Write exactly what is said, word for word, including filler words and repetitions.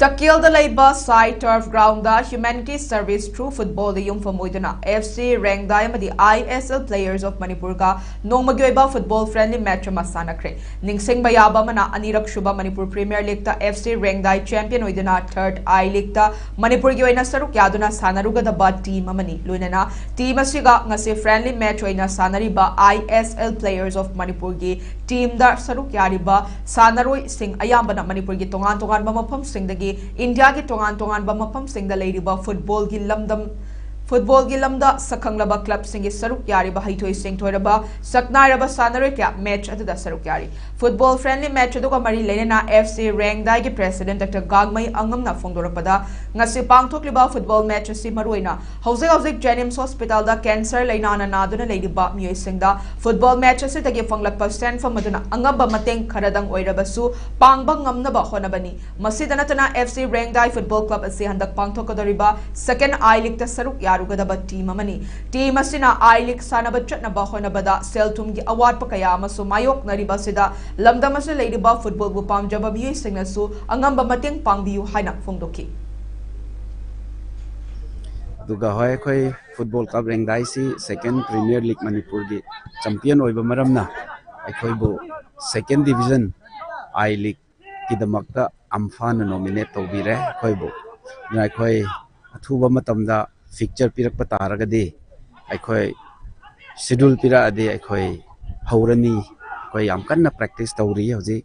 ꯇꯛꯀꯦꯜꯗ ꯂꯩꯕ ꯁꯥꯏ ꯇꯔꯐ ground Humanity Service Through Footballꯗ ꯌꯨꯝꯐꯝ ꯑꯣꯏꯗꯨꯅ F C ꯔꯦꯡꯗꯥꯏ ꯑꯃꯗꯤ I S L Players of Manipurꯒ ꯅꯣꯡꯃꯒꯤ ꯑꯣꯏꯕ ꯐꯨꯠꯕꯣꯜ ꯐ꯭ꯔꯦꯟꯂꯤ ꯃꯦꯆ ꯑꯃ ꯁꯥꯟꯅꯈ꯭ꯔꯦ꯫ ꯅꯤꯡꯁꯤꯡꯕ ꯌꯥꯕ ꯑꯃꯅ, ꯑꯅꯤꯔꯛ ꯁꯨꯕ ꯃꯅꯤꯄꯨꯔ ꯄ꯭ꯔꯤꯃꯤꯌꯔ ꯂꯤꯒꯇ F C ꯔꯦꯡꯗꯥꯏ ꯆꯦꯝꯄꯤꯌꯟ ꯑꯣꯏꯗꯨꯅ ꯊꯔꯗ I ꯂꯤꯒꯇ ꯃꯅꯤꯄꯨꯔꯒꯤ ꯑꯣꯏꯅ ꯁꯔꯨꯛ ꯌꯥꯗꯨꯅ ꯁꯥꯟꯅꯔꯨꯒꯗꯕ ꯇꯤꯝ ꯑꯃꯅꯤ꯫ ꯂꯣꯏꯅꯅ ꯇꯤꯝ ꯑꯁꯤꯒ ꯉꯁꯤ ꯐ꯭ꯔꯦꯟꯂꯤ ꯃꯦꯆ ꯑꯣꯏꯅ ꯁꯥꯟꯅꯔꯤꯕ I S L Players of Manipurꯒꯤ ꯇꯤꯝꯗ ꯁꯔꯨꯛ ꯌꯥꯔꯤꯕ ꯁꯥꯟꯅꯔꯣꯏꯁꯤꯡ ꯑꯌꯥꯝꯕꯅ ꯃꯅꯤꯄꯨꯔꯒꯤ ꯇꯣꯉꯥꯟ ꯇꯣꯉꯥꯟꯕ ꯃꯐꯝꯁꯤꯡꯗꯒꯤ, ꯏꯟꯗꯤꯌꯥꯒꯤ ꯇꯣꯉꯥꯟ ꯇꯣꯉꯥꯟꯕ ꯃꯐꯝꯁꯤꯡꯗ ꯂꯩꯔꯤꯕ ꯐꯨꯠꯕꯣꯜꯒꯤ ꯂꯝꯗꯝ, ꯐꯨꯠꯕꯣꯜꯒꯤ ꯂꯝꯗ ꯁꯛꯈꯪꯂꯕ ꯀ꯭ꯂꯕꯁꯤꯡꯒꯤ ꯁꯔꯨꯛ ꯌꯥꯔꯤꯕ ꯍꯩꯊꯣꯏ ꯁꯤꯡꯊꯣꯏꯔꯕ ꯁꯛꯅꯥꯏꯔꯕ ꯁꯥꯟꯅꯔꯣꯏ ꯀꯌꯥ ꯃꯦꯆ ꯑꯗꯨꯗ ꯁꯔꯨꯛ ꯌꯥꯔꯤ꯫ ꯐꯨꯠꯕꯣꯜ ꯐ꯭ꯔꯦꯟꯂꯤ ꯃꯦꯆ ꯑꯗꯨꯒ ꯃꯔꯤ ꯂꯩꯅꯅ F C ꯔꯦꯡꯗꯥꯏꯒꯤ ꯄ꯭ꯔꯦꯁꯤꯗꯦꯟꯠ ꯗꯥꯛꯇꯔ ꯒꯥꯡꯃꯩ ꯑꯉꯝꯅ ꯐꯣꯡꯗꯣꯔꯛꯄꯗ, ꯉꯁꯤ ꯄꯥꯡꯊꯣꯛꯂꯤꯕ ꯐꯨꯠꯕꯣꯜ ꯃꯦꯆ ꯑꯁꯤ ꯃꯔꯨꯑꯣꯏꯅ ꯍꯧꯖꯤꯛ ꯍꯧꯖꯤꯛ ꯖꯦꯅꯤꯝꯁ ꯍꯣꯁꯄꯤꯇꯥꯜꯗ ꯀꯦꯟꯁꯔ ꯂꯩꯅꯥꯅ ꯅꯥꯗꯨꯅ ꯂꯩꯔꯤꯕ ꯃꯤꯑꯣꯏꯁꯤꯡꯗ ꯐꯨꯠꯕꯣꯜ ꯃꯦꯆ ꯑꯁꯤꯗꯒꯤ ꯐꯪꯂꯛꯄ ꯁꯦꯟꯐꯝ ꯑꯗꯨꯅ ꯑꯉꯝꯕ ꯃꯇꯦꯡ ꯈꯔꯗꯪ ꯑꯣꯏꯔꯕꯁꯨ ꯄꯥꯡꯕ ꯉꯝꯅꯕ ꯍꯣꯠꯅꯕꯅꯤ꯫ ꯃꯁꯤꯗ ꯅꯠꯇꯅ, F C ꯔꯦꯡꯗꯥꯏ ꯐꯨꯠꯕꯣꯜ ꯀ꯭ꯂꯕ ꯑꯁꯤ ꯍꯟꯗꯛ ꯄꯥꯡꯊꯣꯛꯀꯗꯧꯔꯤꯕ ꯁꯦꯀꯦꯟꯗ I ꯂꯤꯒꯇ ꯁꯔꯨꯛ ꯌꯥꯔꯨꯒꯗꯕ ꯇꯤꯝ ꯑꯃꯅꯤ꯫ ꯇꯤꯝ ꯑꯁꯤꯅ I ꯂꯤꯒ ꯁꯥꯟꯅꯕ ꯆꯠꯅꯕ ꯍꯣꯠꯅꯕꯗ ꯁꯦꯜ ꯊꯨꯝꯒꯤ ꯑꯋꯥꯠꯄ ꯀꯌꯥ ꯑꯃꯁꯨ ꯃꯥꯌꯣꯛꯅꯔꯤꯕ ꯑꯁꯤꯗ ꯂꯝꯗꯝ ꯑꯁꯤꯗ ꯂꯩꯔꯤꯕ ꯐꯨꯠꯕꯣꯜꯕꯨ ꯄꯥꯝꯖꯕ ꯃꯤꯑꯣꯏꯁꯤꯡꯅꯁꯨ ꯑꯉꯝꯕ ꯃꯇꯦꯡ ꯄꯥꯡꯕꯤꯌꯨ ꯍꯥꯏꯅ ꯐꯣꯡꯗꯣꯛꯈꯤ꯫ ꯑꯗꯨꯒ ꯍꯣꯏ, ꯑꯩꯈꯣꯏ ꯐꯨꯠꯕꯣꯜ ꯀ꯭ꯂꯕ ꯔꯦꯡꯗꯥꯏꯁꯤ ꯁꯦꯀꯦꯟ ꯄ꯭ꯔꯤꯃꯤꯌꯔ ꯂꯤꯒ ꯃꯅꯤꯄꯨꯔꯒꯤ ꯆꯦꯝꯄꯤꯌꯟ ꯑꯣꯏꯕ ꯃꯔꯝꯅ ꯑꯩꯈꯣꯏꯕꯨ ꯁꯦꯀꯦꯟ ꯗꯤꯕꯤꯖꯟ I ꯂꯤꯒꯀꯤꯗꯃꯛꯇ ꯑꯝꯐꯥꯅ ꯅꯣꯃꯤꯅꯦꯠ ꯇꯧꯕꯤꯔꯦ ꯑꯩꯈꯣꯏꯕꯨ꯫ ꯑꯗꯨꯅ ꯑꯩꯈꯣꯏ ꯑꯊꯨꯕ ꯃꯇꯝꯗ ꯐꯤꯛꯆꯔ ꯄꯤꯔꯛꯄ ꯇꯥꯔꯒꯗꯤ, ꯑꯩꯈꯣꯏ ꯁꯦꯗ꯭ꯌꯨꯜ ꯄꯤꯔꯛꯑꯗꯤ ꯑꯩꯈꯣꯏ ꯍꯧꯔꯅꯤ꯫ ꯑꯩꯈꯣꯏ ꯌꯥꯝ ꯀꯟꯅ ꯄ꯭ꯔꯦꯛꯇꯤꯁ ꯇꯧꯔꯤ ꯍꯧꯖꯤꯛ꯫